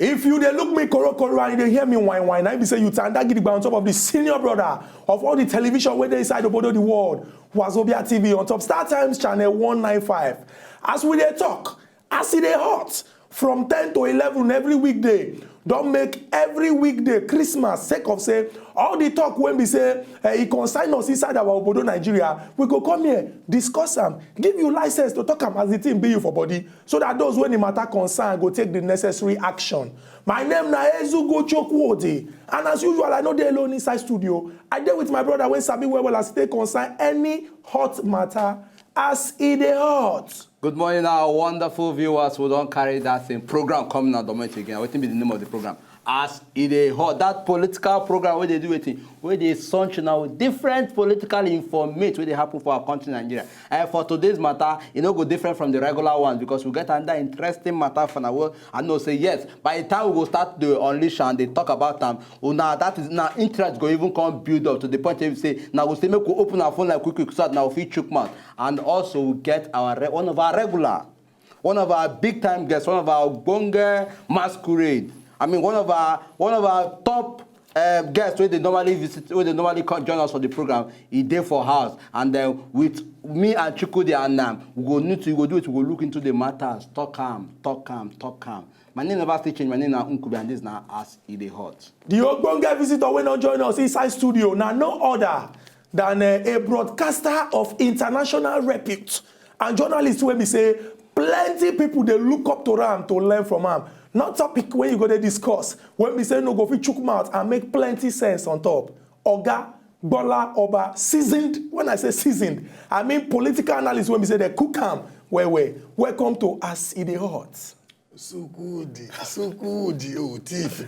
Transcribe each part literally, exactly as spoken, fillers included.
If you dey look me korokoro and you dey hear me whine whine, na im be say you tanda gidigba on top of the senior brother of all the television wey dey inside obodo the world, Wazobia T V on top Star Times channel one nine five. As we dey talk, as e dey hot, from ten to eleven every weekday, don make every weekday Christmas, sake of say all the talk wey be say eh, e concern us inside our obodo Nigeria, we go come here, discuss am, give you license to talk am as the thing be you for body, so that those wey the matter concern go take the necessary action. My name na Ezugo Chukwudi, and as usual, I no dey alone inside studio. I dey with my brother wey sabi well well as e take concern any hot matter as e dey hot. Good morning, our wonderful viewers. We don carry that same program come na dormant again. Wetin be the name of the program? As e dey hot. That political program wey dey do wetin? Wey dey sunshine now with different political informate wey dey happen for our country, Nigeria. And for today's matter, e no go different from the regular ones because we get another interesting matter for now. I know say yes. By the time we go start the unleash and dey talk about am, una that is na interest go even come build up to the point where we say na we say make we open our phone line quick quick so that na we fit chook mouth. And also we get our re- one of our regular, one of our big time guests, one of our ogbonge masquerade. I mean, one of our one of our top uh, guests wey dey normally visit, wey dey normally come join us for the program, e dey for house. And then with me and Chukwudi and um, we go need to, we go do it, we go look into the matters, talk am, talk am, talk am. My name never still change. My name na Nkubi, and this na as e dey hot. The ogbonge visitor wey don join us inside studio na no other than uh, a broadcaster of international repute and journalist wey be say plenty people dey look up to am to learn from am. Not topic wey you go dey discuss wey be say no go fit chook mouth and make plenty sense on top. Oga Bola Oba, seasoned. When I say seasoned, I mean political analyst wey be say dem cook am well well. Welcome to As E Dey Hot. Sukudi, Sukudi, oh, thief.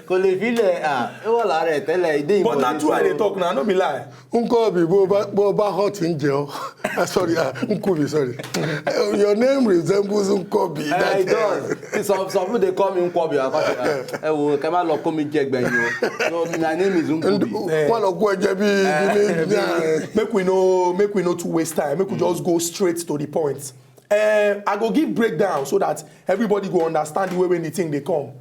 Kò lè filẹ̀ ah, ẹ wà lára ẹ̀ tẹ́lẹ̀ ìdí ìbò. But na true I dey talk na, no be lie. Nkobi, bó o bá bó o bá hot ń jẹ ọ́. Ah, sorry, ah, Nkobi, sorry. Eh, your name resembles Nkobi. Eh, it does. Some some people dey call me Nkobi. Ẹ wo, kẹ́ má lọ kó mi jẹ gbẹ̀yìn o. So my name is Nkobi. Wọ́n lọ kó ẹ jẹ bí. Make we no make we no too waste time. Make we just go straight to the point. Uh, I go give breakdown so that everybody go understand the way when the thing dey come.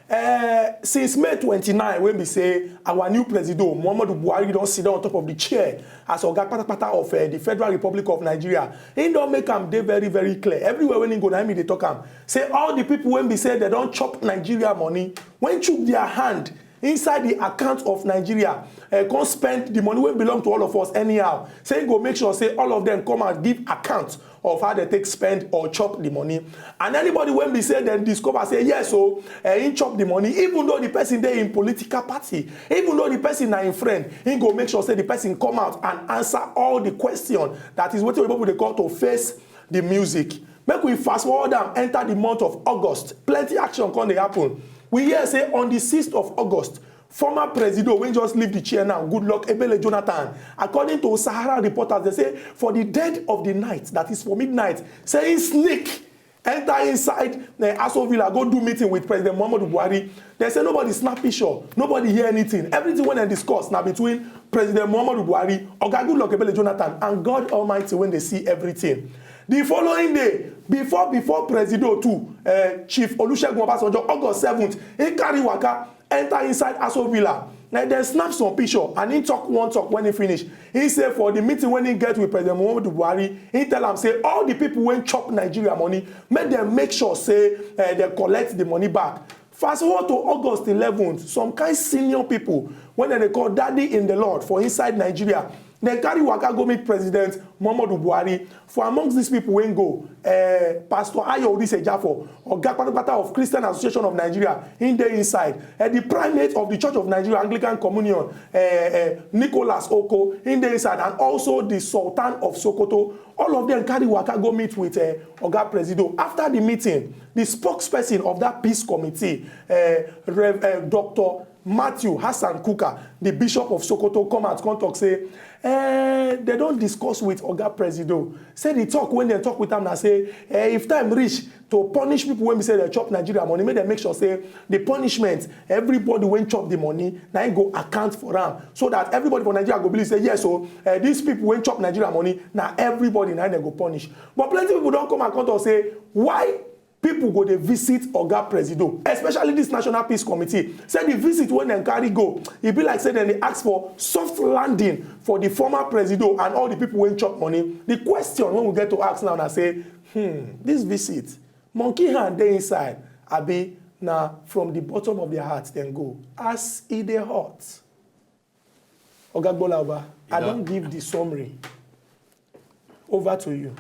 Uh, since May twenty-nine, when we say our new presido Muhammadu Buhari don sit down on top of the chair as oga patapata of uh, the Federal Republic of Nigeria, he don make am dey very very clear. Everywhere when he go, na him he dey talk am. Say all the people when be say they don chop Nigeria money, when chook their hand inside the account of Nigeria, uh, come spend the money wey belong to all of us anyhow. Say he go make sure say all of them come out give account of how they take spend or chop the money. And anybody when be say dem discover say yes o, eh, he chop the money, even though the person dey in political party, even though the person na him friend, he go make sure say the person come out and answer all the question. That is wetin people dey call to face the music. Make we fast forward am enter the month of August. Plenty action come dey happen. We hear say on the sixth of August, former presido wey just leave the chair now, Goodluck Ebele Jonathan, according to Sahara reporters, they say for the dead of the night, that is for midnight, say he sneak enter inside the Aso Villa, go do meeting with President Muhammadu Buhari. They say nobody snap picture, nobody hear anything. Everything when they discuss now between President Muhammadu Buhari, Oga Goodluck Ebele Jonathan, and God Almighty when they see everything. The following day, before before Presido too, uh, Chief Olusegun Obasanjo, August seventh, he carry waka enter inside Aso Villa. Like dem snap some picture and he talk one talk when he finish. He say for the meeting when he get with President Muhammadu Buhari, he tell am say all the people when chop Nigeria money, make dem make sure say uh, they collect the money back. Fast forward to August eleventh, some kind senior people when they call daddy in the Lord for inside Nigeria, they carry waka go meet President Muhammadu Buhari. For amongst these people wey go, uh, Pastor Ayo Odise Jafo, Oga Patapata of Christian Association of Nigeria, he dey inside. Uh, the primate of the Church of Nigeria Anglican Communion, uh, uh, Nicholas Oko, he dey inside, and also the Sultan of Sokoto. All of them carry waka go meet with uh, Oga Presido. After the meeting, the spokesperson of that peace committee, uh, Rev, uh, Doctor Matthew Hassan Kuka, the Bishop of Sokoto, come out come talk say, eh, they don discuss with Oga Presido. Say the talk when they talk with am na say, eh, if time reach to punish people when we say they chop Nigeria money, make dem make sure say the punishment, everybody when chop the money, na him go account for am, so that everybody for Nigeria go believe say yes o, eh, these people when chop Nigeria money, na everybody na him dem go punish. But plenty people don come and come talk say why People go dey visit Oga Presido, especially this National Peace Committee. Say the visit wey dem carry go, e be like say dem dey ask for soft landing for the former Presido and all the people wey chop money. The question wey we get to ask now na say, hmm, this visit, monkey hand dey inside, abi na from the bottom of their heart dem go? As e dey hot. Oga Gbolaoba, I don give the summary. Over to you.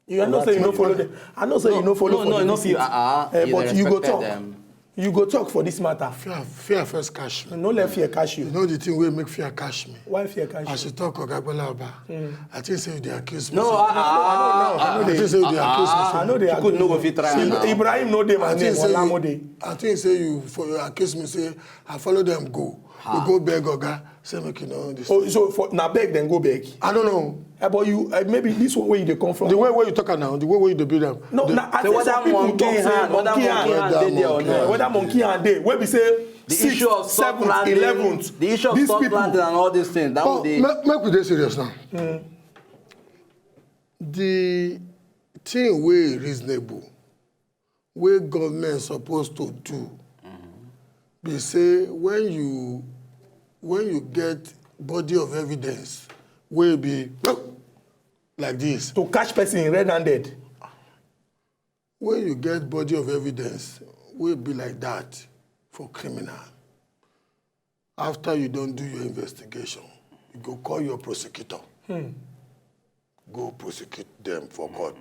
You, I know say you no follow them. I know say you no follow for the visit. Eh, but you go talk. You go talk for this matter. Fear, fear first catch me. No let fear catch you. You know the thing wey make fear catch me. Why fear catch you? As you talk, Oga Gbolaoba, I think say you dey accuse me. No, ah, ah, I think say you dey accuse me. I know they accuse. You could no go fit try am now. Ibrahim no dey, my name Olamode. I think say you for accuse me say I follow them go. We go beg Oga, say make you know this. Oh, so for, na beg dem go beg? I don't know. Eh, but you, eh, maybe this one where you dey come from. The way where you talk am now, the way where you dey build am. No, na, I think some people talk say monkey hand, whether monkey hand dey there or not. Whether monkey hand dey, wey be say the issue of soft landing, eleventh, the issue of soft landing and all these things. That would dey. Make we dey serious now. The thing wey reasonable wey government suppose to do be say when you when you get body of evidence wey be like this. To catch person red-handed. When you get body of evidence wey be like that for criminal, after you don do your investigation, you go call your prosecutor, go prosecute them for court.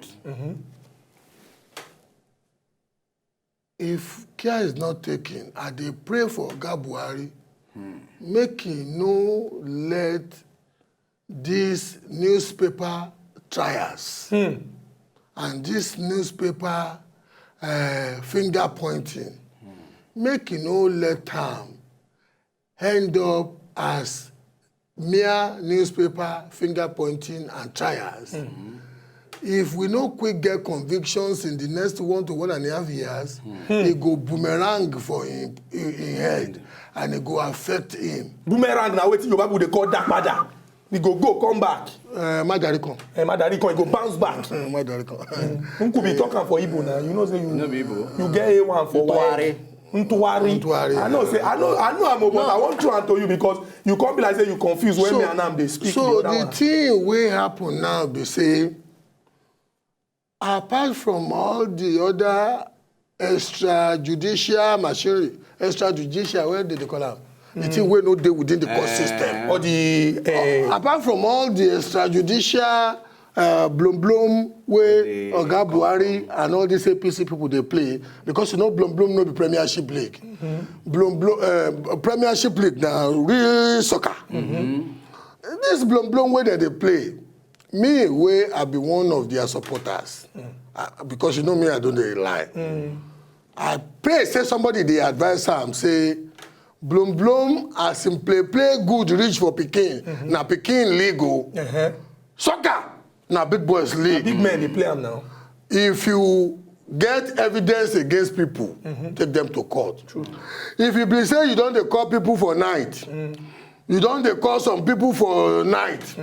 If care is not taken, I dey pray for Oga Buhari, make he no let this newspaper trials and this newspaper, eh, finger pointing, make he no let am end up as mere newspaper finger pointing and trials. If we no quick get convictions in the next one to one and a half years, e go boomerang for him, him, him head and e go affect him. Boomerang na wetin Yoruba people dey call dapada. E go go come back. Eh, Majari kan. Eh, Majari kan, e go bounce back. Eh, Majari kan. Nkubi talk am for Igbo now. You know say you, you get A one for Ntuwari. Ntuwari. I know say, I know, I know am, but I wan throw am to you because you come be like say you confuse when me and am dey speak. So the thing wey happen now be say, apart from all the other extrajudicial machinery, extrajudicial, wey dem dey call am, the thing wey no dey within the court system. Or the, eh, apart from all the extrajudicial, uh, blom blom wey Oga Buhari and all these A P C people dey play, because you know blom blom no be Premiership League. Blom blom, uh, Premiership League na real soccer. This blom blom wey dem dey play, me wey I be one of their supporters, uh, because you know me, I don't dey lie. I pray say somebody dey advise am say blom blom as him play play good reach for pikin, na pikin league o. Soccer na big boys league. Big men dey play am now. If you get evidence against people, take them to court. If you be say you don dey call people for night, you don dey call some people for night,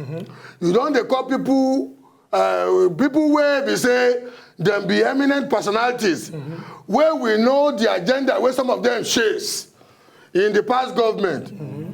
you don dey call people, uh, people wey be say dem be eminent personalities, wey we know the agenda wey some of them chase in the past government.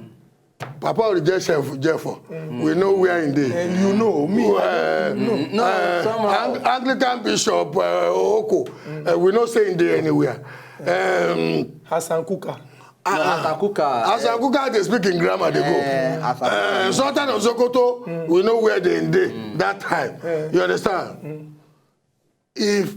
Papa Orijeh Jeffo, we know where he dey. And you know me. Uh, no, somehow. Anglican Bishop, uh, Oko, uh, we no say he dey anywhere. Um, Hassan Kuka. No, Hassan Kuka. Hassan Kuka dey speak in grammar dey go. Uh, Sultan of Sokoto, we know where they dey that time. You understand? If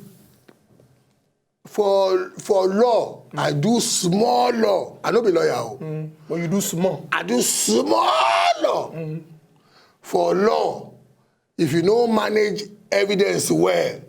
for, for law, I do small law. I no be lawyer o. But you do small. I do small law. For law, if you no manage evidence well,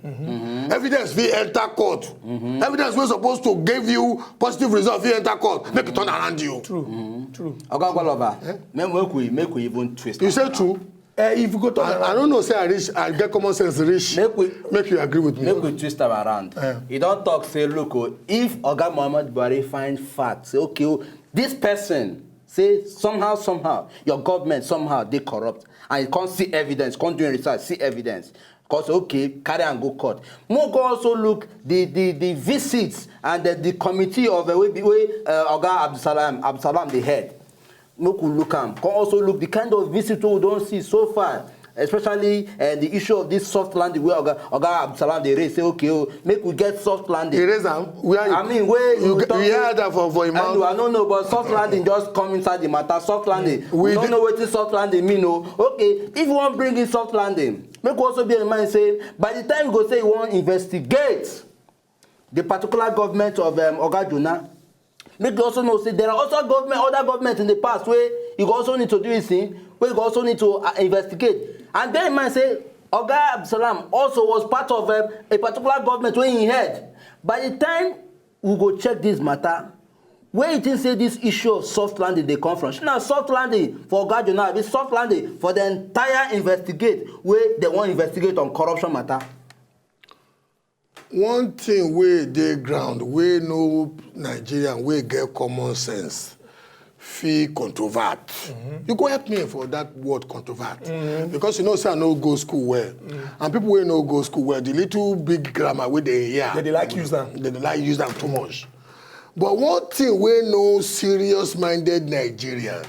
evidence fit enter court. Evidence wey suppose to give you positive result fit enter court, make e turn around you. True, true. Oga Gbaloba, make we, make we even twist. You say true? Eh, if you go talk I, I don't know, say I reach, I get common sense reach. Make we, make you agree with me. Make we twist am around. Eh. You don talk say, look, oh, if Oga Muhammad Buhari find fact, say, okay, oh, this person, say somehow, somehow, your government somehow dey corrupt, and you can't see evidence, can't do research, see evidence. Cause okay, carry am go court. Make we also look the the the visits and the, the committee of uh, wey be wey uh, Oga Abdulsalam Abdulsalam dey head. Make we look am. Come also look the kind of visit wey we don see so far, especially uh, the issue of this soft landing wey Oga Oga Abdulsalam dey raise. Say okay, oh, make we get soft landing. He raise am. Where you, I mean, where you, you, talk you hear that for, for him mouth? I know, I no know, but soft landing just come inside the matter. Soft landing. We, we don't know wetin soft landing mean. Oh, okay. If you wan bring in soft landing, make we also be in mind say by the time you go say you wan investigate the particular government of um, Oga Jonah, make you also know say there are also government, other governments in the past where you go also need to do this thing, where you go also need to uh, investigate. And bear in mind say Oga Abdulsalam also was part of um, a particular government where he head. By the time we go check this matter, where you think say this issue of soft landing dey come from? Shey na soft landing for Oga Jonah, abi soft landing for the entire investigate wey dem wan investigate on corruption matter? One thing wey dey ground wey no Nigerian wey get common sense fit controvert. You go help me for that word controvert. Because you know say I no go school well. And people wey no go school well, the little big grammar wey dem hear, dem dey like use am. Dem dey like use am too much. But one thing wey no serious minded Nigerian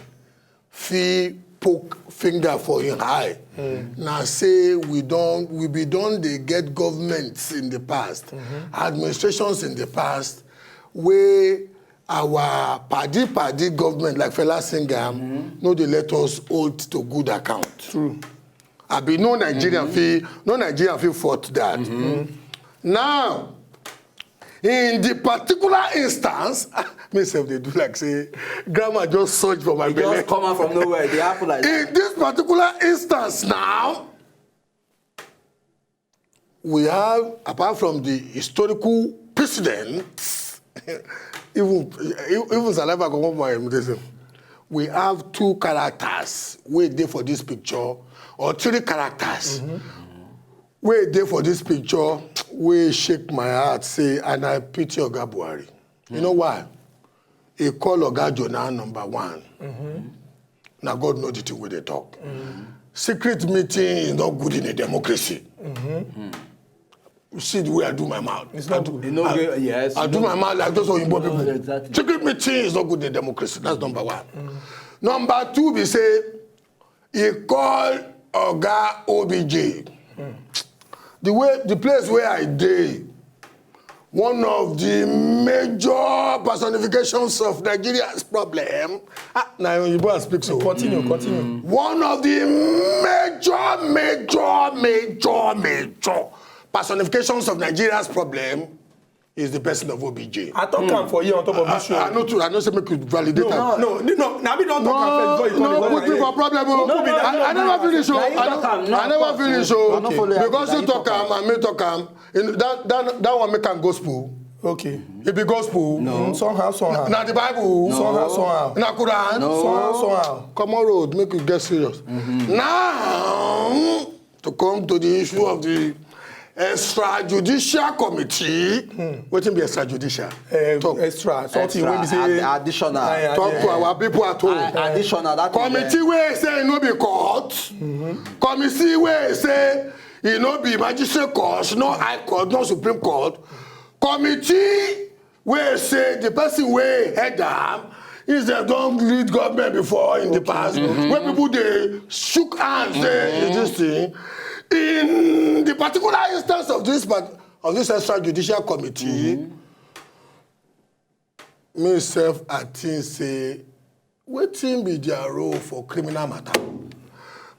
fit poke finger for him eye na say we don we be don dey get governments in the past, administrations in the past, wey our padi padi government like Fela singer no dey let us hold to good account. True. Abi no Nigeria fit no Nigeria fit fault that. Now, in the particular instance, me sef dey do like say grammar just surge for my belle. Just come out from nowhere. They happen like that. In this particular instance now, we have, apart from the historical precedents, even even saliva comot for my immediate, we have two characters wey dey for this picture, or three characters wey dey for this picture wey shake my heart say, and I pity Oga Buhari. You know why? He call Oga Jonah number one. Na God know the thing wey dey talk. Secret meeting is not good in a democracy. You see the way I do my mouth. It's not good. You know, I, yes, I do my mouth like those Oyinbo people. Exactly. Secret meeting is not good in democracy. That's number one. Number two, be say he call Oga O B J. The way the place where I dey, one of the major personifications of Nigeria's problem. Ah, na Oyinbo I speak so. Continue, continue. One of the major, major, major, major personifications of Nigeria's problem is the person of O B J. I talk am for you on top of this show. I know too. I know say make you validate am. No, no, no. Now we don't talk am first before you come. No, put me for problem. Oh. No, no, I, I never finish. Oh. I never finish. Oh. Because you talk am and me talk am. That that that one make am gospel. Okay. It be gospel. No. Mm, somehow, somehow. Na the Bible. No. Somehow, somehow. Na Quran. No. Somehow, somehow. Come on road, make you get serious. Now, to come to the issue of the extrajudicial committee, wetin be extrajudicial? Eh, talk. Extra, something wey be say additional. Talk to our people at home. Additional, that committee wey say e no be court. Committee wey say e no be magistrate court, no high court, no supreme court. Committee wey say the person wey head am, he sef don lead government before in the past, wey people dey shook hand say is this thing. In the particular instance of this part of this extrajudicial committee, me sef I think say wetin be their role for criminal matter?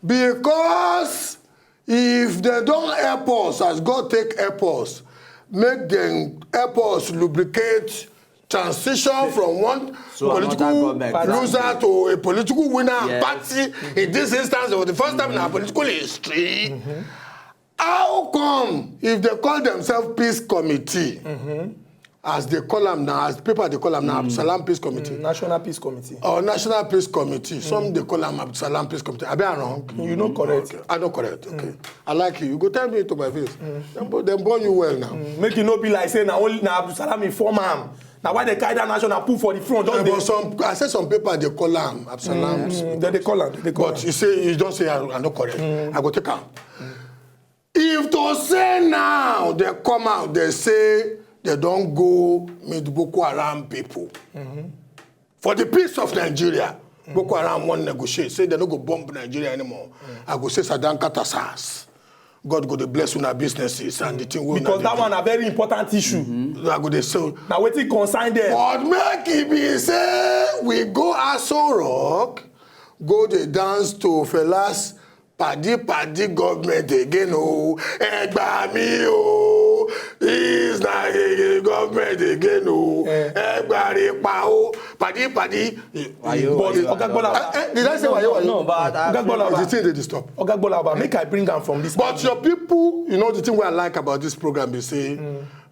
Because if dem don help us as God take help us, make dem help us lubricate transition from one political loser to a political winner party. In this instance, for the first time in our political history, how come if they call themselves peace committee, as they call am now, as people dey call am now, Abdulsalam Peace Committee. Mm, National Peace Committee. Or National Peace Committee. Some dey call am Abdulsalam Peace Committee. Abi I wrong? You no correct. Okay. I no correct. Okay. I like you. You go tell me to my face. Dem bo- dem born you well now. Mm, make e no be like say na only na Abdulsalam inform am. Na why dem carry that national put for the front. Just dey But some I say some people dey call am Abdulsalam. Mm, dem dey call am. Dem dey call am. But you say you don say I, I no correct. I go take am. If to say now they come out, they say they don't go meet Boko Haram people. For the peace of Nigeria, Boko Haram won't negotiate. Say they no go bomb Nigeria anymore. I go say Saddam Katasas. God go dey bless una businesses and the thing wey una Because dey that do. One a very important issue. I go dey say. Na wetin concern them. But make e be say we go Aso Rock, go dey dance to Fela's padi padi government again o, ẹ gbà mí o, is na government again o, Eh. ẹ gbà rí pa o, padi padi. Wayo, But wayo, Oga wayo. Gbola. Eh, eh, did I say wayo wayo? No, but Oga Gbola. The thing dey disturb. Oga Gbola, make I bring am from this. But your people, you know the thing wey I like about this program be say,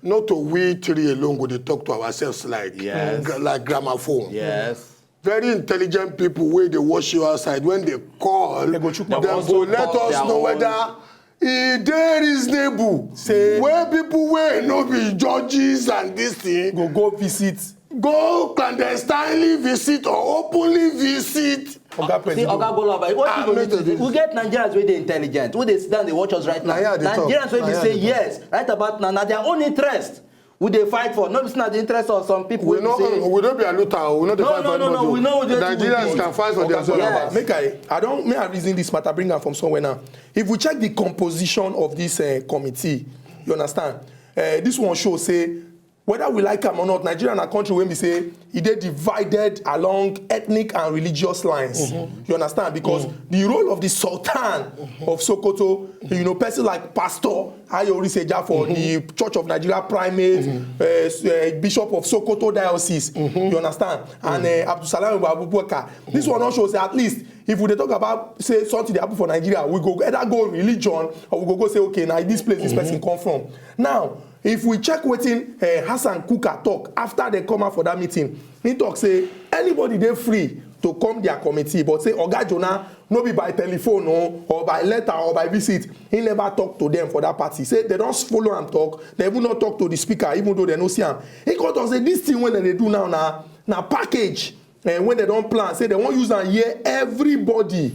not to we three alone go dey talk to ourselves like Yes. gra- like gramophone. Yes. Very intelligent people wey dey watch you outside, when they call, They go chook mouth. dem Also go let talk us their know own. Whether e dey reasonable. Say- Wey people wey no be judges and this thing Go go visit. go clandestinely visit or openly visit. Oga See, President. Oga Gbola, but what Ah, you go no, need to no, do? no. We get Nigerians wey dey intelligent, wey dey sit down dey watch us right now. Na here I dey talk. Nigerians wey Na be here I say dey talk. Yes, right about now, na their own interest we dey fight for. No be say na the interest of some people We wey no, be say we no be aluta o. We no dey No, fight no, for no, no, anybody o. we know we dey Nigerians do can fight for Oga themselves. Gbola, Yes. make I, I don't, may I reason this matter, bring am from somewhere now. If we check the composition of this uh, committee, you understand? Uh, this one show say whether we like am or not, Nigeria na country wey be say e dey divided along ethnic and religious lines. You understand? Because the role of the Sultan of Sokoto, you know, person like Pastor Ayo Oriseja for the Church of Nigeria Primate, uh, s- uh, Bishop of Sokoto Diocese, you understand? And uh, Abdulsalam Abubakar. This one also say at least if we dey talk about say something dey happen for Nigeria, we go either go religion or we go go say, okay, now this place this person come from. Now, if we check wetin uh, Hassan Kuka talk after they come out for that meeting, he talk say anybody dey free to come their committee, but say Oga Jonah no be by telephone o, or by letter or by visit. He never talk to them for that party. Say they don't follow am talk. They even not talk to the speaker, even though they no see am. He come talk say this thing wey dem dey do now na na package. And when they don't plan, say they wan use am hear everybody.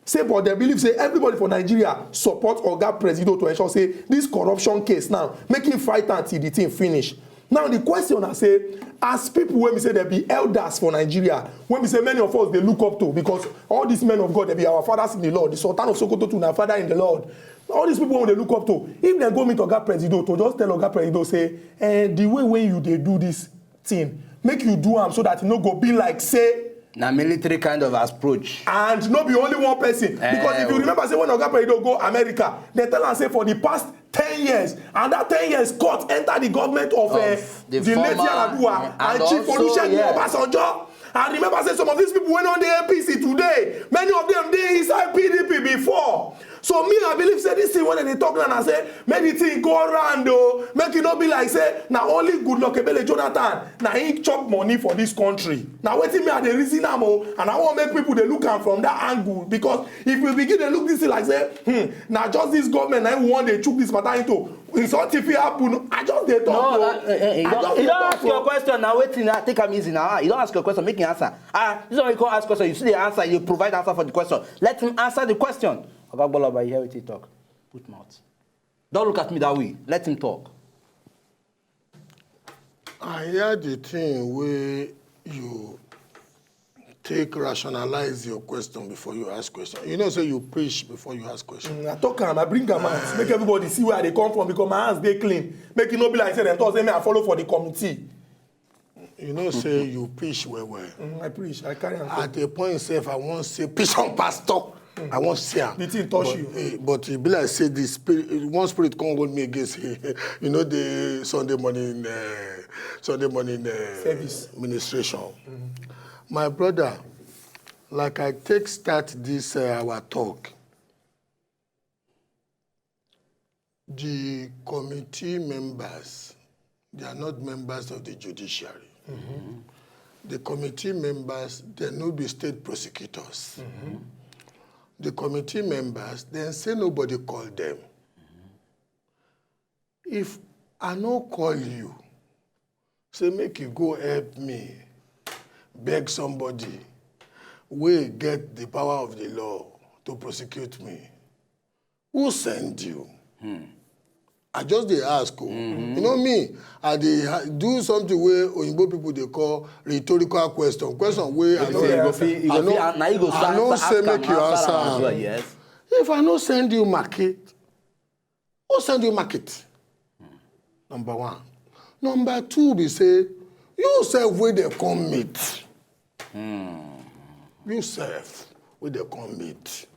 Say but they believe say everybody for Nigeria support Oga Presido to ensure say this corruption case now make him fight am till the thing finish. Now the question na say, as people wey be say they be elders for Nigeria, wey be say many of us dey look up to, because all these men of God, they be our fathers in the Lord. The Sultan of Sokoto too na father in the Lord. All these people wey dey look up to, if they go meet Oga Presido to just tell Oga Presido say, eh, the way wey you dey do this thing, make you do am so that e no go be like say Na military kind of approach. And no be only one person, because if you Eh, remember say when Oga Presido go America, they tell am say for the past ten years, and that ten years cut enter the government of, uh, the the late former, Yar'Adua and and Chief also, Olusegun yes. Obasanjo. And remember say some of these people wey no dey A P C today, many of them dey inside P D P before. So me, I believe say this thing wey dem dey talk now na say make the thing go round o, make e no be like say na only Goodluck Ebele Jonathan na him chop money for this country. Na wetin me I dey reason am o, and I wan make people dey look am from that angle, because if we begin dey look this thing like say, hmm, na just this government na him we wan dey chook this matter into, something fit happen. I just dey talk No, o. uh, uh, uh, you I don just you dey don talk ask your o. Question now. Wetin na take am easy now? Ah, you don ask your question, make you answer. Ah, this one you come ask question, you still dey answer, you provide answer for the question. Let him answer the question. Oga Gboloba, you hear wetin he talk? Put mouth. Don't look at me that way. Let him talk. I hear the thing wey you take rationalize your question before you ask question. You know say you preach before you ask question. Mm, I talk am, I bring am out, make everybody see where I dey come from, because my hands dey clean. Make e no be like say dem talk say me I follow for the committee. You know say you preach well well. Mm, I preach, I carry am. At a point sef, I wan say preach on pastor. I wan see am. The thing touch But, you. Eh, but e be like say the spirit, one spirit come hold me again say, you know, the Sunday morning, uh, Sunday morning uh, Service. Ministration. My brother, like I take start this uh, our talk, the committee members, they are not members of the judiciary. The committee members, they no be state prosecutors. The committee members, then say nobody call them. If I no call you, say make you go help me beg somebody wey get the power of the law to prosecute me. Who send you? I just dey ask o. You know me, I dey ha- do something wey oyinbo people dey call rhetorical question. Question wey I no, I no, I no say make you answer am. If I no send you market, who send you market? Number one. Number two be say, you sef wey dey come meet. You sef wey dey come meet.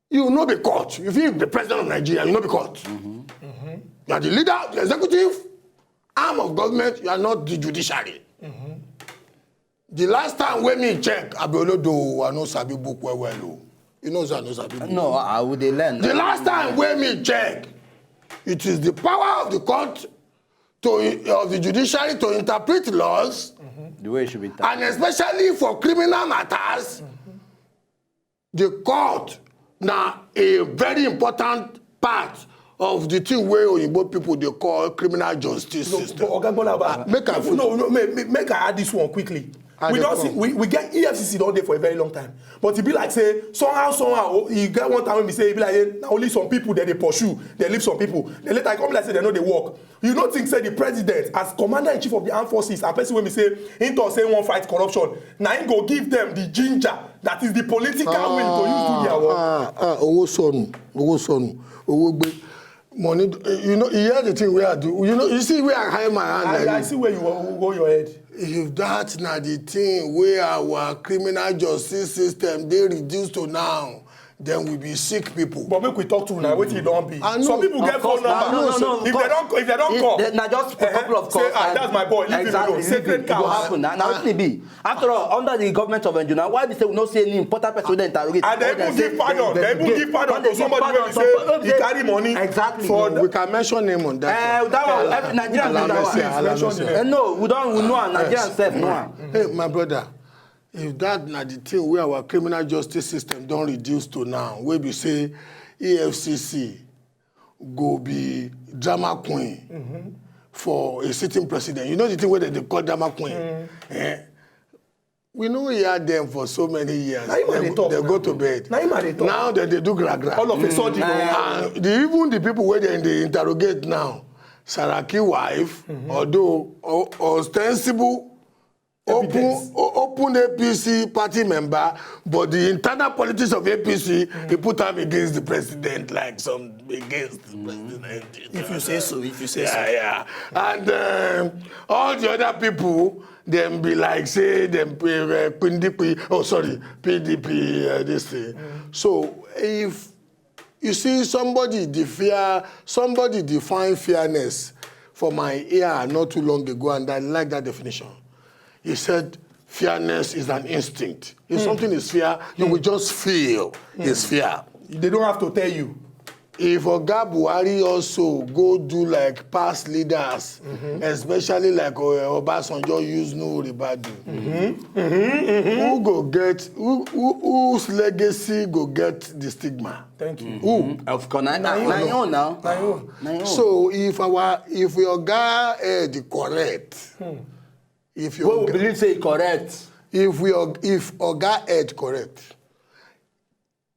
You no be court. You fit be president of Nigeria, you no be court. You are the leader, the executive arm of government, you are not the judiciary. The last time wey me check, Abiolodo, I no sabi book well well o. You know say I no sabi book. No, I would dey learn. The last time wey me check, it is the power of the court to, of the judiciary to interpret laws, the way it should be interpreted, and especially for criminal matters, the court na a very important part of the thing wey oyinbo people dey call criminal justice system. But Oga Gbolaba, make I no, no, make, make I add this one quickly. We don see, we, we get E F C C don dey for a very long time, but e be like say somehow, somehow, oh, e get one time wey be say e be like say na only some people dem dey pursue, dem leave some people. Then later e come be like say dem no dey work. You no think say the president, as commander in chief of the armed forces, and person wey be say him talk say he wan fight corruption, na him go give them the ginger, that is the political will to use do their work? Ah, ah, owó sọnù, owó sọnù, owó gbé. Money, you know, you hear the thing wey I do. You know, you see where I hide my hand. I, like I see where you hold your head. If that na the thing wey our criminal justice system dey reduced to now, then we be sick people. But make we talk true now, wetin e don be? I know. Some people get phone number. No, no, no, if they don't, if they don't call, na just a couple of calls. Say, ah, that's my boy. Leave him alone. Sacred cows. Go happen. Na wetin e be? After all, under the government of Enjuna, why be say we no see any important person wey dem interrogate? And they even give pardon. They even give pardon to somebody wey be say he carry money. Exactly. For, we can mention name on that. Eh, that one, Nigerians know that one. Please mention name. Eh, no, we don't, we know am. Nigerians sef know am. Hey, my brother, if that na the thing wey our criminal justice system don reduce to now, wey be say E F C C go be drama queen for a sitting president. You know the thing wey dem dey call drama queen? Eh? We no hear them for so many years. Na him I dey talk now. They go to bed. Na him I dey talk. Now dem dey do gra gra. All of a sudden, and the, even the people wey dem dey interrogate now, Saraki wife, although o- ostensible open o- open A P C party member, but the internal politics of A P C, he put am against the president, like some against the president. If you say so, if you say so. Yeah, yeah. And um, all the other people, dem be like say dem uh, P D P, oh sorry, P D P, uh, this thing. So if you see somebody the fear, somebody define fairness for my ear not too long ago, and I like that definition. He said, "Fairness is an instinct. If something is fair, you will just feel it's fair." They don't have to tell you. If Oga Buhari also go do like past leaders, especially like uh, Obasanjo use no riba do, who go get who, who whose legacy go get the stigma? Thank you. Who? Of course, na na your own now. Na your own. So if our if your Oga head correct, if your Wey we believe say e correct. If we og- if Oga head correct,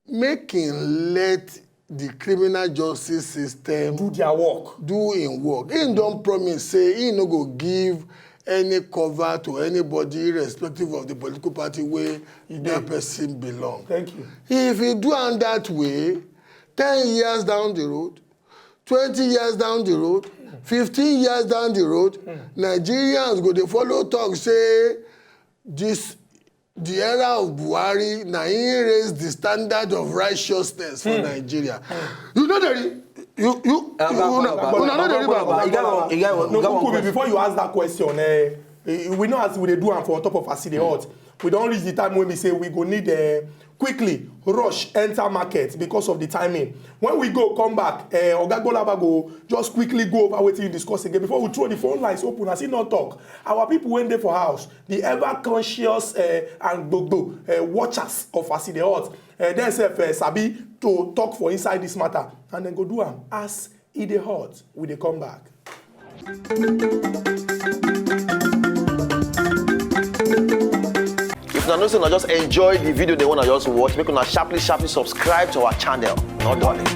make him let the criminal justice system do their work. Do im work. He don promise say he no go give any cover to anybody irrespective of the political party wey that person belong. Thank you. If he do am that way, ten years down the road, twenty years down the road, fifteen years down the road, Nigerians go dey follow talk say this the era of Buhari na him raise the standard of righteousness for Nigeria. You know the you you una no dey read Bible. No, Kuku, before you ask that question, eh, eh, we know as we dey do am for on top of Aside Hot. We don reach the time when we say we go need eh, quickly rush enter market because of the timing. When we go come back, eh, Oga Gbolaba go just quickly go over wetin you discuss again before we throw the phone lines open as he no talk. Our people wey dey for house, the ever conscious eh, and gbogbo eh, watchers of Aside Hot, eh, dem sef eh, sabi to talk for inside this matter and dem go do am as e dey hot. We dey come back. If una know say una just enjoy the video dem wey una just watch, make una sharply sharply subscribe to our channel. No dulling.